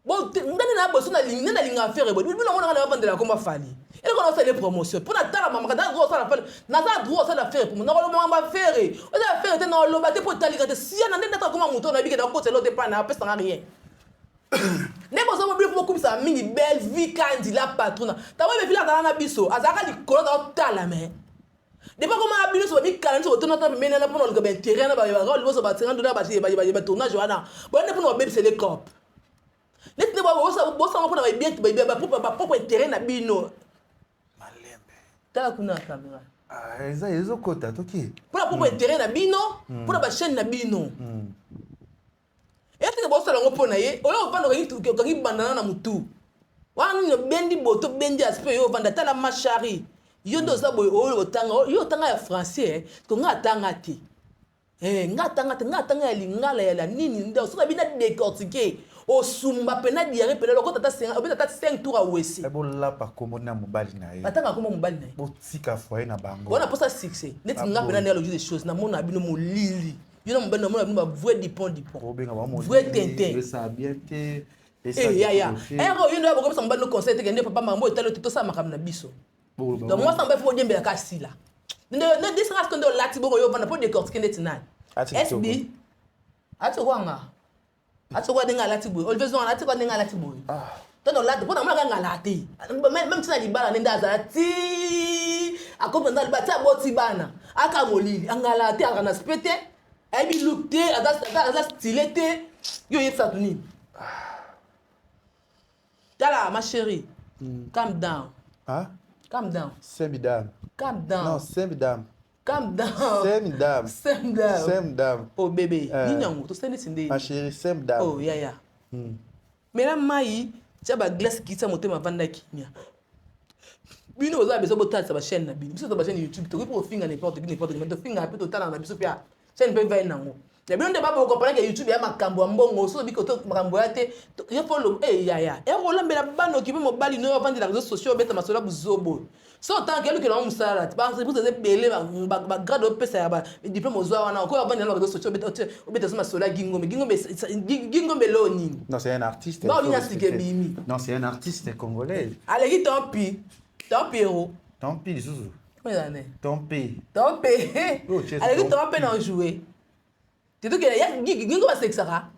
Speaker 3: ndani na boso nalingi nde nalinga affaire boye bino mona nga navandela komba Fally eloko na osala promotion mpo natala mama naza droit osala Fally naza droit osala affaire promo nakoloba mambo affaire oza affaire te nakoloba te mpo etalika te sia na nde ndata koma moto nayebi ke nakotela te pana apesanga rien nde boza mobili mpo bokumisa mingi Bellevue Kandi la patrona ntango Bellevue azala na biso azalaka likolo aza kotala me depuis akoma bino so bamikala nyonso botona ta pembeni wana mpona koluka bainteret na barole boso ba 50 dollars batournage wana boya nde mpona babebisele cop neti nde bosanga mpona bapropre interet na bino tala kuna ya kamera
Speaker 1: ah, eza ezokota toki
Speaker 3: mpona propre interet na bino mpona bachaîne na bino Est-ce que bosala yango mpo na ye oyo ovanda okangi bandana na mutu wana nini obendi boto obendi aspect yo ovanda tala ma chari yo nde oza boye oyo otanga yo otanga ya français eh, ko nga atanga te eh, nga atanga te nga atanga ya lingala ya la nini nde soki abi na décortiquer osumba pena diarrhée pena lokota ata 5 obeta ata 5 tour a wese
Speaker 1: eh, bolapa kombo na mobali na ye
Speaker 3: atanga kombo mobali na ye
Speaker 1: botika foyer na bango
Speaker 3: wana posa succès neti nga pena nde logique des choses namona bino molili yo na mobali namona bino ba vrai dipon dipon vrai tintin eh, yaya ero eh, yo nde bakopesa mobali no conseil te kende papa makambo etali te tosala makambo na biso donc mwasi na mobali fo bodiembelaka asila ndesanga siko nde olati bongo yo ovanda mpo décortique ndeti nani sb ati okwanga Ati kwa ndenge alati boye. Olivier Zonga alati kwa ndenge alati boye. Ah. Tono lati pona mona kanga alati. Même si na libala nende azala ti akomi na libala ti aboti bana. Aka molili angala te aka na spete te. Ayebi look te aza aza style te. Yo yebisa tu nini? Tala ma chérie. Calm down.
Speaker 1: Hein?
Speaker 3: Calm down.
Speaker 1: Same down.
Speaker 3: Calm down.
Speaker 1: Non, same down.
Speaker 3: Calm down.
Speaker 1: Same dame.
Speaker 3: Same dame.
Speaker 1: Same dame.
Speaker 3: Oh bébé, euh, nini yango tosali neti nde.
Speaker 1: Ma chérie, same dame.
Speaker 3: Oh yaya. Mela mai, tia ba glace kitisa motema vanda kimia. Bino boza besoin botalisa ba chaîne na bino. Biso to ba chaîne YouTube, tokoki kofinga n'importe qui n'importe qui, mais tofinga pe totala na biso pe chaîne pe vai nango. Ya bino nde ba comprendre que YouTube ya makambo ya mbongo, so biko to makambo ya te, yo fo lo eh yaya. E rolambela bana okipe mobali no avandela réseaux sociaux obeta masolo ya buzobo. So otanga ke elukela ngo mosala te ba entreprise eza ebele ba grade opesa ya ba diplôme ozwa wana okoki avandela na réseaux sociaux obeta so masolo ya Gingombe Gingombe Gingombe eloo nini?
Speaker 1: Non, c'est un artiste.
Speaker 3: Ba olinga sika ebimi.
Speaker 1: Non, c'est un artiste congolais.
Speaker 3: Aleki tant pis. Tant pis héros.
Speaker 1: Tant pis lisusu.
Speaker 3: Tant pis. Tant pis. Aleki tant pis na jouer. Tetoke ya Gingo basekisaka.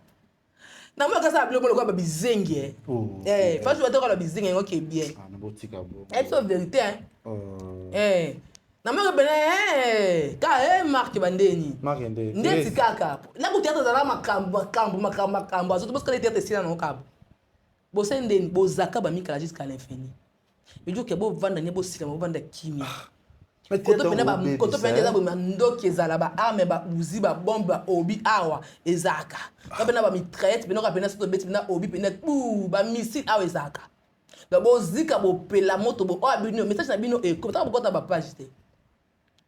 Speaker 3: Na mwa kasa biloko lokola ba bizengi eh.
Speaker 1: Oh,
Speaker 3: eh, fasu bato lokola bizengi yango ke bien.
Speaker 1: Ah, na botika bo.
Speaker 3: Eh, so vérité hein. Eh. Na mwa bena eh ka eh marque bandeni.
Speaker 1: Marque nde.
Speaker 3: Ndeti kaka. Na ko théâtre zala makambo makambo makambo makambo azoto bosikala théâtre sila na okabo. Bosali ndeni bozaka ba mikala jusqu'à l'infini. Ejoke bovanda ne bosila bovanda kimia. Koto pena ba koto pena eza boye mandoki ezala ba arme ba uzi ba bombe ba obi awa ezalaka. Ka pena ba mitraillette pena ka pena soto beti pena obi pena bu ba missile awa ezalaka. Donc bozika bopela moto bo oyo bino message na bino ekoma taka bokota ba page te.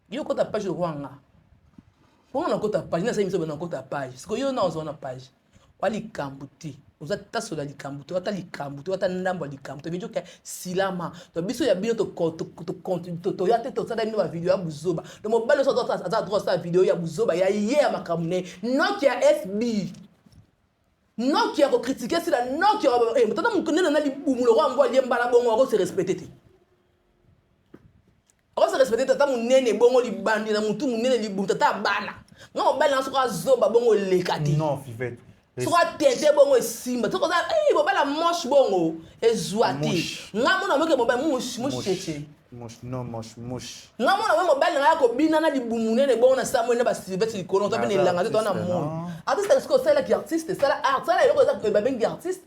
Speaker 3: Yo kota page lokola nga. Bongo na kota page na sali miso na kota page. Siko yo na ozwa na page. Wa likambo te. Oza taso la likambo te, ata likambo te, ata ndambo ya likambo te. Veut dire que silama. To biso ya bino to to to to ya te to sala bino ba video ya buzoba. Donc mobali so aza droit sa video ya buzoba ya ye ya makambo ne. Nokia SB. Nokia ko critiquer sila nokia eh tata mukunene na libumu lokola mbwa alie mbala bongo ako se respecter te. Ako se respecter tata munene bongo libandi na mutu munene libumu tata ya bana. Nga mobali na soki azoba bongo eleka te.
Speaker 1: Non Fivette.
Speaker 3: Soki atente bongo esimba. Soki oza eh mobali ya moche bongo ezwa te. Nga mona moke mobali mouche mouche.
Speaker 1: Mouche non mouche mouche.
Speaker 3: Nga mona moke mobali na nga kobina na libumu munene bongo na sa na ba silvette likolo to pe na elanga te to na moi. Artiste soki osalelaki artiste sala art sala eloko eza babengi artiste.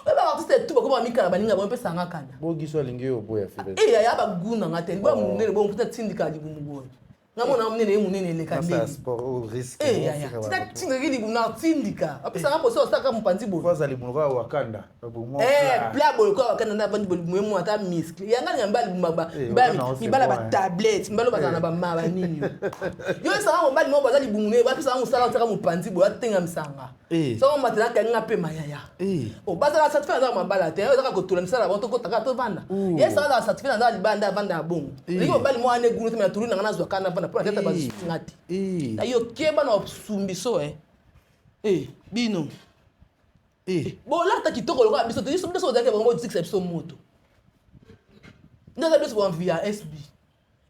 Speaker 3: Oyo ba artiste tout bakoma mikala baninga bango pesa nga kanda.
Speaker 1: Bo giso alingi yo boya Fidel.
Speaker 3: Eh yaya ba goût na nga te. Bo munene bo mputa tindika libumu boye. Nga mona munene ye munene eleka
Speaker 1: nde. Nasa sport au risque.
Speaker 3: Eh yaya. Tita tindika libumu na tindika. Apesa nga poso osaka mupanzi boye.
Speaker 1: Kwaza libumu kwa Wakanda.
Speaker 3: Eh plat boye kwa Wakanda na bandi boye mu ata muscle. Yanga nga mbali ba mibala ba tablette, mibala bazala na ba ma ba nini. Yo esanga mobali moko baza libumu ne ba pesa nga musala otaka mupanzi boye atenga misanga.
Speaker 1: Eh.
Speaker 3: Soko matela kangi nga pema yaya.
Speaker 1: Eh.
Speaker 3: Oh bazala satisfait na mabala te. Ezaka kotola misala bango tokota kaka tovanda. Ye sala azala satisfait na libanda avanda ya bongo.
Speaker 1: Eh.
Speaker 3: Lingi mobali mwa ane gulu te na tulu na nga nazwa kana vanda pona tata bazuti nga te.
Speaker 1: Eh.
Speaker 3: Na yo keba na sumbiso eh. Eh bino.
Speaker 1: Eh.
Speaker 3: Bolata kitoko lokola biso te. Biso biso ozalaki bango botikisa biso moto. Nde eza biso bo envie ya SB.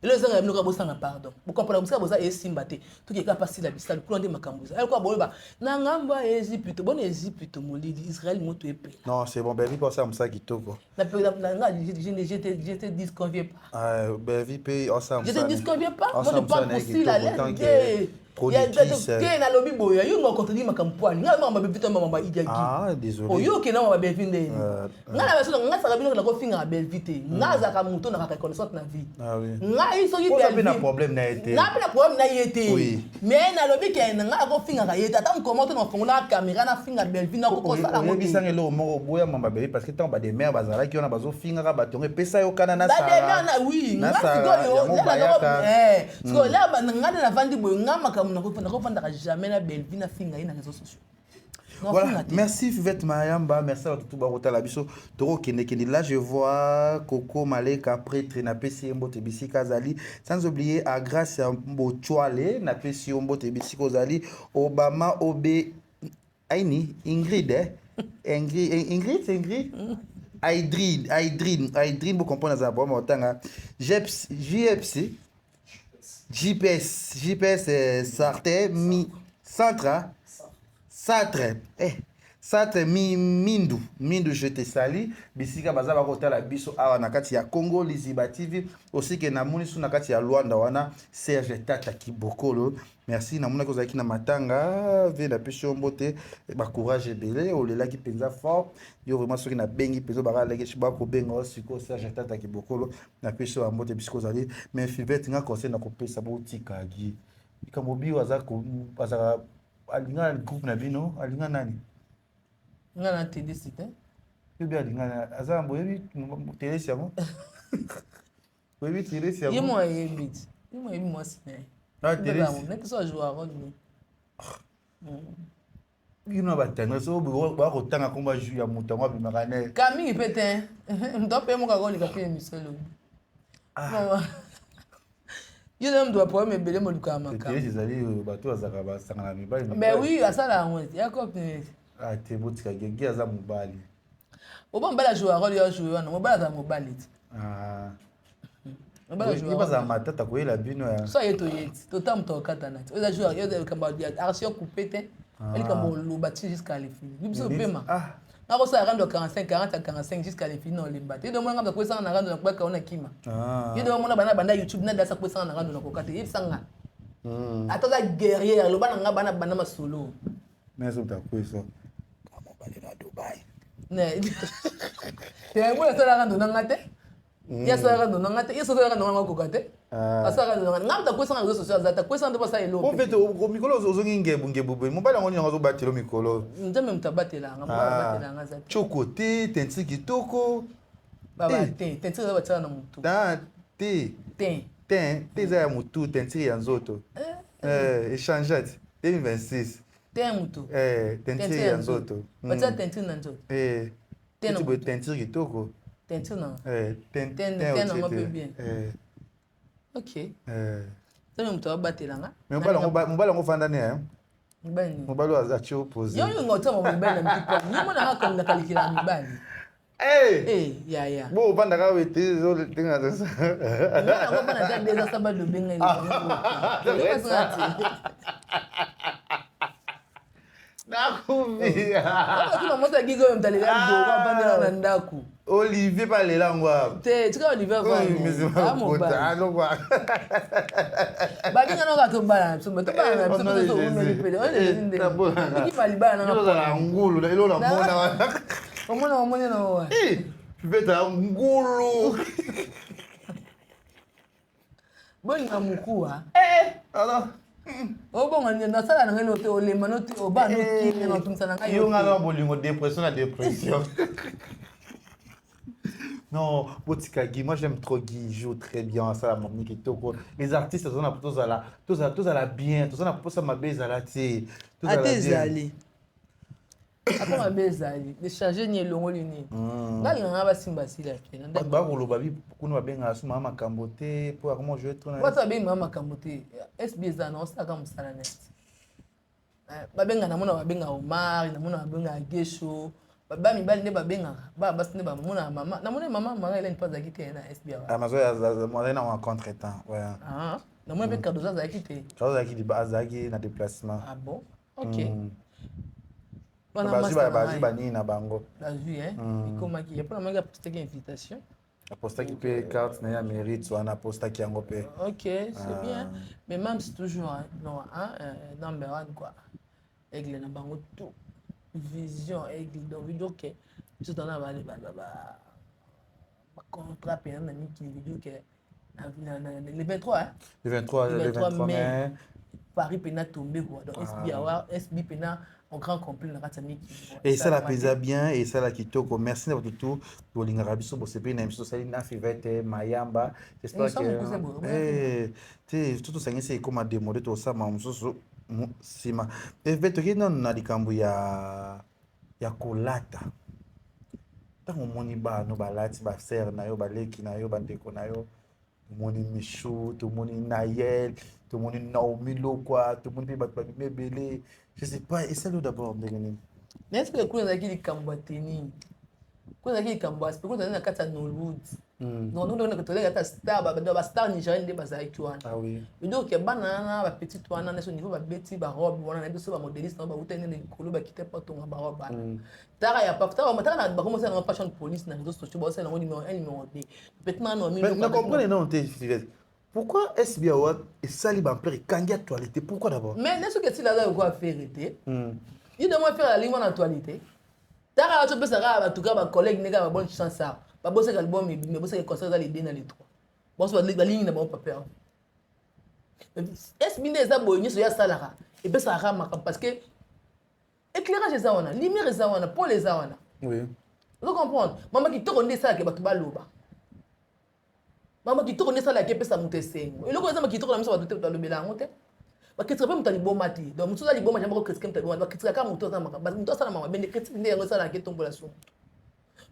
Speaker 3: Eloko ezanga bino kaka bosanga pardon. Bokomprendre mosika boza esimba te. Toke kaka pa sila bisalu kuna nde makambo eza. Eloko boyeba na ngambo ya Egypte, bona Egypte molili, Israël moto epela.
Speaker 1: Non, c'est bon, Belvi pe osala mosala kitoko.
Speaker 3: Na pe na nga je te disconviens pas.
Speaker 1: Ah, Belvi pe osala
Speaker 3: Je te
Speaker 1: mosala.
Speaker 3: disconviens pas. Moi
Speaker 1: Osala
Speaker 3: je parle
Speaker 1: mosala na
Speaker 3: pour
Speaker 1: ye
Speaker 3: Sila
Speaker 1: kitoko tant que
Speaker 3: te
Speaker 1: productrice.
Speaker 3: Te nalobi boye, yo ngo contredire makambo poani. Nga mama Belvi to mama Idiagi.
Speaker 1: Ah, désolé.
Speaker 3: Oyo okenda mama Belvi nde.
Speaker 1: Euh,
Speaker 3: Nga na baso nga saka bino na kofinga Belvi te. Nga azaka moto na reconnaissance na vie.
Speaker 1: Ah oui.
Speaker 3: Ngai soki
Speaker 1: Oza
Speaker 3: Belvi.
Speaker 1: pe na problème na ye te.
Speaker 3: Nga pe na problème na ye te.
Speaker 1: Oui.
Speaker 3: Mais nalobi ke nga akofingaka ye te. Ata mokoma to na fongola caméra na finga Belvi na kokosala ngo te.
Speaker 1: Oyebisanga eloko moko oboya mama Belvi parce que ntango ba des mères bazalaki wana bazofingaka bato yango epesa yo kana na
Speaker 3: Ba
Speaker 1: Sarah.
Speaker 3: des mères na oui,
Speaker 1: Na
Speaker 3: nga
Speaker 1: Sarah,
Speaker 3: sikoyo,
Speaker 1: yango
Speaker 3: nga
Speaker 1: bayaka.
Speaker 3: eh, sikoyo, la ba nga nde navandi boye, nga makambo nakofandaka jamais na Belvi na finga ye na réseaux sociaux.
Speaker 1: Voilà, merci Fivette Mayamba, merci à tout Barota Labiso. Toro Kende Kende, là je vois Coco Maleka, prêtre, na pesi mbote bisika zali, sans oublier à Grâce Mbochwale, na pesi mbote bisika zali, Obama Obe Aini, Ingrid, eh? Ingrid, Ingrid, Ingrid? Aidrin, Aidrin, Aidrin, vous comprenez ça, bon, autant, Jeps, JFC, JPS, JPS, Sartre, Mi, Centre, Satre, eh, Satre, Mi, Mindu, Mindu, je te salue. Bisika baza bakotala biso awa na kati ya Congo Liziba TV, aussi ke na moni su na kati ya Luanda wana Serge Tata Kibokolo. Merci na mona kozalaki na matanga, ve na pesi yo mbote, ba courage ebele, olelaki penza fort. Yo vraiment soki na bengi penza baka leke shi bako benga yo siko Serge Tata Kibokolo, na pesi yo mbote bisiko ozali. Mais Fivette nga conseil na kopesa botika gi. Likambo bio aza ko azaka alinga groupe na bino, alinga nani?
Speaker 3: Nga na telesi te.
Speaker 1: Yo bi alinga nani? Aza na boyebi telesi yango? Boyebi telesi yango?
Speaker 3: Ye mo ayebi ti. Ye mo ayebi mwasi na ye.
Speaker 1: Ah, telesi.
Speaker 3: Neti so ajoua rôle ni.
Speaker 1: Bino na ba tendresse oyo bakotanga komba ju ya moto yango abimaka ne.
Speaker 3: Ka mingi pe te. Moto ape moko akoleka pe émission elobi.
Speaker 1: Ah.
Speaker 3: Yo na moto ba problème ebele molukaka makambo.
Speaker 1: Telesi ezali bato bazalaka basangana mibali.
Speaker 3: Mais oui, asala yango ete. Ya cope.
Speaker 1: Ah te botika gege aza mobali.
Speaker 3: Oba mobali ajoua rôle yo ajoue wana, mobali azala mobali te.
Speaker 1: Ah.
Speaker 3: Mobali ajoue
Speaker 1: Ye bazala matata koyela bino ya.
Speaker 3: So ye toyeti, tota moto akatana te. Oza joue yo likambo ya action coupée te.
Speaker 1: Ah.
Speaker 3: Likambo oloba ti jusqu'à l'infini. Biso pema.
Speaker 1: Ah.
Speaker 3: Nakosala rando ya 45, 40 à 45 jusqu'à l'infini na olemba te. Yo domona nga kwesanga na rando na kubaka ona kima.
Speaker 1: Ah.
Speaker 3: Yo domona bana banda YouTube na dasa kwesanga na rando na kokate. Yebisa nga. Ata za guerrier loba na nga bana banda masolo.
Speaker 1: Mais so takwesa. Mobali na Dubai.
Speaker 3: Ne. Te yango nasala rando na nga te. Ye asalaka ndono nga te, ye soki asalaka ndono nga okoka te.
Speaker 1: Ah.
Speaker 3: Asalaka ndono nga, nga moto akwesanga réseaux sociaux aza te, akwesanga nde basala eloko.
Speaker 1: En fait, mikolo ozongi ngebu ngebu boye. Mobali yango nini yango azobatela mikolo?
Speaker 3: Nzambe moto abatela nga, mobali
Speaker 1: ah.
Speaker 3: abatela nga aza te.
Speaker 1: Choko te, teinture kitoko.
Speaker 3: Baba
Speaker 1: eh.
Speaker 3: te, teinture eza batiaka na motu.
Speaker 1: Ah, te.
Speaker 3: Te.
Speaker 1: Te, te eza ya motu, teinture ya nzoto.
Speaker 3: Eh,
Speaker 1: eh échangeat 2026.
Speaker 3: Te ya motu.
Speaker 1: Eh, teinture ya nzoto.
Speaker 3: Batia teinture na nzoto.
Speaker 1: Eh.
Speaker 3: Te na
Speaker 1: boye teinture kitoko.
Speaker 3: Teinture na.
Speaker 1: Eh,
Speaker 3: te te na mpe bien.
Speaker 1: Eh.
Speaker 3: OK.
Speaker 1: Eh.
Speaker 3: Nzambe moto abatela nga.
Speaker 1: Mais mobali yango mobali yango fanda ne hein.
Speaker 3: Mobali nini?
Speaker 1: Mobali oyo atie opposé.
Speaker 3: Yo olinga otia mobali na mpipa. Yo mona nga comme nakalikela mibali.
Speaker 1: Hey!
Speaker 3: Eh, ya ya.
Speaker 1: Bo ovanda kaka boye te ezotenga
Speaker 3: Nga nango bana ta deza saba lobenga
Speaker 1: nakufi.
Speaker 3: Akuna mwasi agiga oyo mtalela doro avandela na ndako.
Speaker 1: Olivier pa lela yango awa.
Speaker 3: Te, tika Olivier avanda.
Speaker 1: Mobali.
Speaker 3: Baninga noka tobala na biso, tobala na biso biso toumeli pele. Oyo ezali ndenge. Ekipa libala na
Speaker 1: nga. Ngulu, elo na mona wana.
Speaker 3: Omona omoni na owa.
Speaker 1: Beta ngulu.
Speaker 3: Bolinga mokuwa.
Speaker 1: Eh, alors.
Speaker 3: Obonga nde nasala na ngai no te olema no te oba no kimia na otumisa na ngai.
Speaker 1: Yo nga na bolingo dépression na dépression. Non, botika Guy, moi j'aime trop Guy, il joue très bien, ça la mamie kitoko. Les artistes tozana tozala tozala tozala bien, tozana posa mabe ezala te.
Speaker 3: Ate ezali. Ata mabe ezali, decharge ni elongoli nini. Nga lingaka basimba sila te.
Speaker 1: Bato bakoloba bi kuna babengaka so mama makambo te po akoma jouer trop na.
Speaker 3: Bato babengi mama makambo te. SB eza na osalaka mosala net. Babenga namona babenga Omar, namona babenga Gesho. Ba mibali nde babengaka, ba basi nde bamonaka mama. Namoni mama Marie Hélène mpe azalaki te na SB awa.
Speaker 1: Ah, mazo azali na contretemps. Ouais.
Speaker 3: Ah, namoni mpe Cardozo azalaki te.
Speaker 1: Cardozo azalaki azalaki na déplacement.
Speaker 3: Ah bon? OK.
Speaker 1: Bazwi bazwi banini na bango.
Speaker 3: Bazwi hein. Ekomaki. Ya mpo namoni apostaki invitation.
Speaker 1: Apostaki mpe carte na ye ya mérite wana apostaki yango mpe.
Speaker 3: OK, c'est bien. Mais même c'est toujours hein, non, hein, number one quoi. Aigle na bango tout. Vision aigle donc veut dire que biso tana ba ba ba ba contrat mpe na mikili veut dire que le 23 hein?
Speaker 1: Le 23, le 23 mai.
Speaker 3: Paris pena tombé quoi. Donc SB awa SB pena en grand complet na kati ya mikili.
Speaker 1: Et ça la pesa bien et ça la kitoko. Merci na bato tout bolingaka biso bosepeli na biso tosali na Fivette Mayamba. J'espère que eh te tout tosangisi ekoma demode tosama mosusu nsima. Eve toki nanu na likambo ya ya kolata. Ntango omoni bana balati basere na yo baleki na yo bandeko na yo tomoni Michou, tomoni Nayel, tomoni Naomi Lokwa, tomoni mpe bato babimi ebele. Je sais pas, esali yo d'abord ndenge nini?
Speaker 3: Mais est-ce que kuna ezalaki likambo ya teni? Kuna ezalaki likambo ya kuna ezalaki na kati ya Nollywood. Donc nous toleka ata star ba ba star nigérienne nde bazalaki wana.
Speaker 1: Ah oui.
Speaker 3: Donc bana wana ba petite wana na niveau babeti ba robe wana na biso ba modéliste na bauta nde likolo bakita po tonga ba robe wana. Tara ya pa tara tara na bakomo sala na fashion police na réseaux sociaux ba sala ngo numéro 1 numéro 2. Peut-être na no
Speaker 1: Mais na comprendre non te Fivette. Pourquoi SB Award esali ba ampleur ekangi actualité pourquoi d'abord?
Speaker 3: Mais ne soki esila aza lokola Ferre te. Ye de moi Ferre alingi wana actualité. Tara azo pesa kaka bato kaka ba collègue ne kaka ba bonne chance awa. Babosaka album ebimi, babosaka concert eza le 2 na le 3. Bonso balingi na bango papa. SB nde eza boye nyonso ye asalaka epesaka kaka makambo parce que éclairage eza wana, lumière eza wana, pole eza wana.
Speaker 1: Oui.
Speaker 3: Ozo comprendre? Mama kitoko nde esalaka bato baloba. Mama kitoko nde esalaka epesa moto esengo. Eloko eza kitoko na miso bato te balobela yango te. Bakritika mpe moto ya liboma te. Donc moto aza liboma jambo bakritika moto ya liboma. Bakritika kaka moto aza makambo. Moto asala makambo bende critique nde yango esalaka etombola so moto.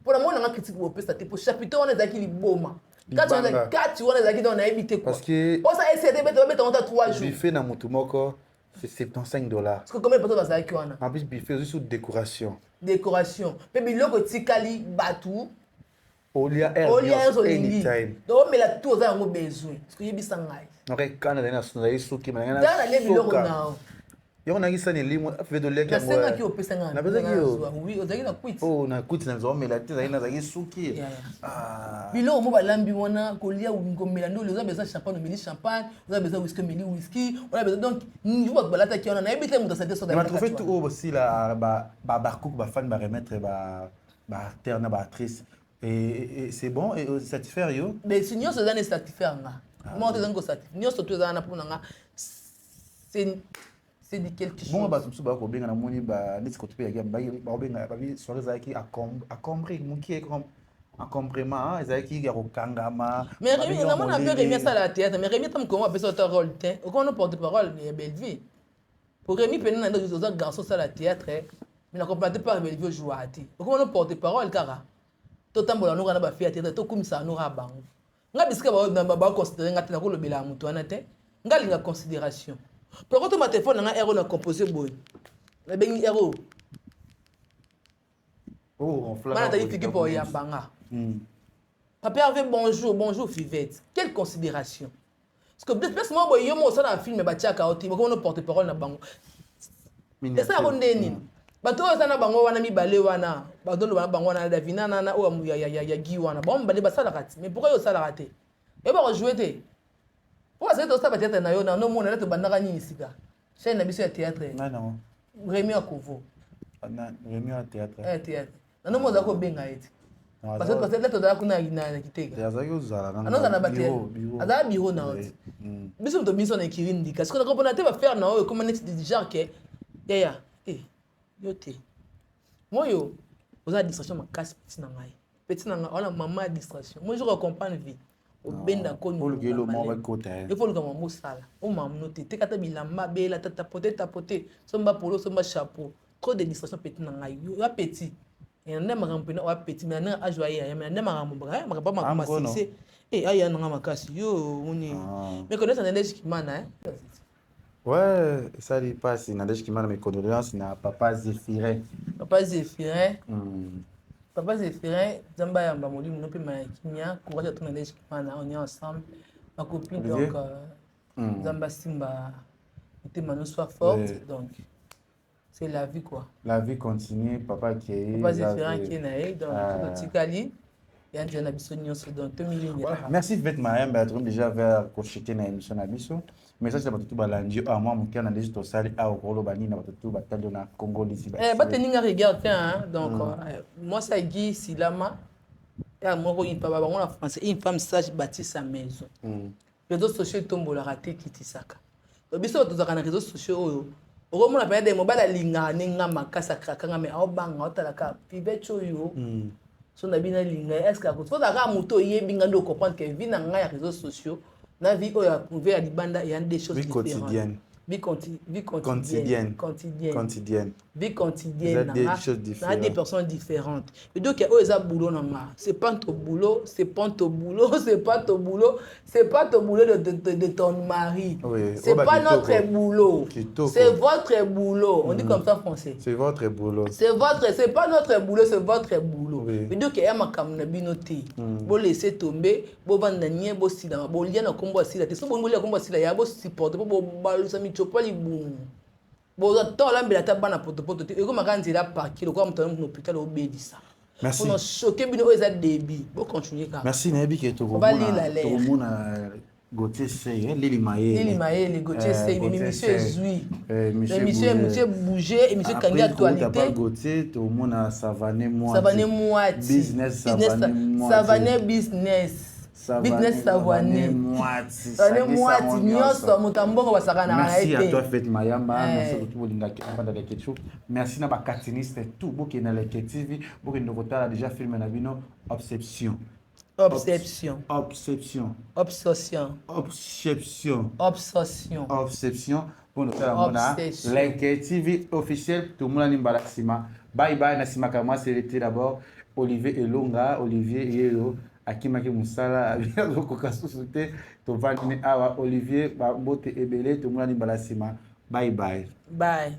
Speaker 3: Mpo na mona nga critique bopesa te. Po chapitre wana ezalaki liboma. Kati wana ezalaki donc nayebi te quoi.
Speaker 1: Parce que
Speaker 3: Osa essayer de beta babeta ngo ta 3 jours.
Speaker 1: Buffet na moto moko c'est 75 $.
Speaker 3: Parce que combien de personnes bazalaki wana?
Speaker 1: En plus buffet ozwi sous décoration.
Speaker 3: Décoration. Mpe biloko etikali bato
Speaker 1: Olia air
Speaker 3: olia
Speaker 1: nyonso
Speaker 3: olingi.
Speaker 1: anytime.
Speaker 3: Donc omela tout oza yango besoin. Parce que oyebisa ngai.
Speaker 1: Ngai kana nazali suki me
Speaker 3: Tala nalie biloko na yo.
Speaker 1: Yango nayaki sani elimo Fivette oliaki yango.
Speaker 3: Nasengaki opesa ngai.
Speaker 1: Napesaki yo.
Speaker 3: Oui, ozalaki na kwiti.
Speaker 1: Oh na kwiti na omela te ezalaki nazalaki suki.
Speaker 3: Ah. Biloko mo balambi wana kolia komela nde oza besoin champagne omeli champagne, oza besoin whisky omeli whisky, oza besoin donc niveau bato balataki wana nayebi te moto asali te soda.
Speaker 1: Na trophée tout oyo bosila ba bakuku bafani ba remettre ba ba acteur na ba actrice. Et c'est bon et satisfaire yo?
Speaker 4: Mais si nyonso eza na satisfaire nga. Ah, moko te ezangi kosatisfaire nyonso to eza wana mpo na nga c'est dit quelque chose.
Speaker 1: Bongo bato mosusu bakobenga namoni neti koto mpe yaki bakobenga babi soirée ezalaki acombré mokie encombrement ezalaki ya kokangama.
Speaker 4: Mais Rémi namona mpe Rémi asala théâtre, mais Rémi ata mokongo apesa ata rôle te, okoma no porte parole ya Bellevue. Po Rémi pene na nde oza garçon osala théâtre, mais na comprendre te par Bellevue ojouaka te, okoma no porte parole kaka totambola noka na bafille ya théâtre, tokumisaka noka ya bango. Nga bisika baconsidere nga te, nakolobela moto wana te. Nga alinga considération po akotoma telefone na nga ero na compose boye, nabengi ero bana tali figi po oyamba nga. Papa Hervé, bonjour, bonjour Fivette. Quelle considération. Parce que place moko boye yo moko osala film batiaka yo te, bakoma no porte parole na bango. Esalako nde nini? Bato oyo eza na bango wana mibale wana bazoloba na bango wana, Davina na oyo ya Gi wana, bango mibale basalaka ti. Mais pourquoi yo osalaka te? Oyeba kojoue te. Po bazali tosala bathéâtre na yo na nomona nde tobandaka nini sika. Chaîne na biso ya théâtre. Rémi Akovo.
Speaker 1: Rémi ya théâtre.
Speaker 4: Ya théâtre. Na nomo ozala kobenga ye te. Parce que parce que tozala kuna na Kitega.
Speaker 1: Azalaki kozala
Speaker 4: na azala na bato azala bureau na yo te. Biso moto biso na ekiri ndika. Sikoyo nakomona te bafaire na oyo ekoma neti genre ke yaya eh yo te. Moyo oza distraction makasi petit na ngai. Petit na ngai wana mama ya distraction. Moi je comprendre vie. Obenda koni
Speaker 1: ifo
Speaker 4: oluka mama osala omamno te teka ata bilamba bela ata tapote tapote somba polo somba chapeau. Trop de distraction petit na ngai yo petit na nde makambo mpena oya petit mais na ndenge age oya ya mais na nde makambo makambo makoma succès eh aya nanga makasi yo omoni mais connaisse na Nadège Kimana.
Speaker 1: Ouais, esali mpasi Nadège Kimana, mes condoléances na papa Zéphirin.
Speaker 4: Papa Zéphirin. Papa Zéphirin, Nzambe ayamba molimo no mpe ya kimia. Courage à toi Nadège Kimana, on est ensemble ma copine. Donc Nzambe asimba motema no, soit forte. Donc c'est la vie quoi.
Speaker 1: La vie continue, papa
Speaker 4: akei. Papa Zéphirin akei na ye, donc totikali ya nzela na biso nyonso, donc tomilingela.
Speaker 1: Merci Fivette Mayembe, tokomi déjà vers kochite na émission na biso. Message na bato tu balandi oyo, mwa moke na ndenge tosali awa, okoloba nini na bato tu batali yo na Congo Lisi?
Speaker 4: Bateninga regarde te, hein, donc moi ça Guy Silama ya moko bango na français, une femme sage bâtit sa maison. Réseaux sociaux etombolaka te, ekitisaka. Biso tozalaka na réseaux sociaux oyo okomona pena de mobali alingaka nde nga makasi akrakanga, mais aobanga otalaka Fivette oyo so na bino alinga ye, est-ce que fozalaka moto oyebi nga nde ocomprendre que vie na ngai ya réseaux sociaux na vie oyo approuvé ya libanda eya des choses
Speaker 1: différentes.
Speaker 4: Vie quotidienne.
Speaker 1: Quotidienne.
Speaker 4: Vie quotidienne na des personnes différentes. Et donc oyo eza boulot na nga, c'est pas ton boulot, c'est pas ton boulot, c'est pas ton boulot, c'est pas ton boulot de ton mari.
Speaker 1: Oui,
Speaker 4: c'est pas notre boulot, c'est votre boulot. On dit comme ça français.
Speaker 1: C'est votre boulot.
Speaker 4: C'est votre, c'est pas notre boulot, c'est votre boulot. Et donc eya makambo na bino te, bolaisse tomber, bovanda nie, bosilama, bolia na nkombo asila te. So bolingi bolia nkombo asila ya bosupporte mpo bobalusa michopo libumu, bozwa to olambela ata bana potopoto te, ekomaka nzela parki lokola moto na hôpital obelisa mpona choke bino. Oyo eza début, bocontinue kaka.
Speaker 1: Merci, nayebi ke tokomona Gauthier Sey, Lili Mayele.
Speaker 4: Lili Mayele, Gauthier Sey, mais monsieur ezui. Monsieur, monsieur bouger, monsieur kangi actualité.
Speaker 1: Gauthier, tomona Savané
Speaker 4: Mwati. Savané Mwati.
Speaker 1: Business Savané
Speaker 4: Mwati. Savané business. Business Savané.
Speaker 1: Mwati.
Speaker 4: Savané Mwati nyonso moto mbongo basakanaka
Speaker 1: na ye te. Merci à toi Fête Mayamba, merci beaucoup bolingaki avanda Leke Show. Merci na ba cartooniste tout bokende na Leke TV, bokende kotala déjà film na bino Obsession.
Speaker 4: Obsession.
Speaker 1: Obsession.
Speaker 4: Obsession.
Speaker 1: Obsession.
Speaker 4: Obsession.
Speaker 1: Obsession. Pour nous faire mona Leke TV officiel, tout le monde mbala sima. Bye bye na sima kama c'est d'abord Olivier Elonga, Olivier Yelo akimaki mosala azokoka susu te, tovandi awa Olivier bambote ebele, tomonani mbala nsima, bye bye.
Speaker 4: Bye.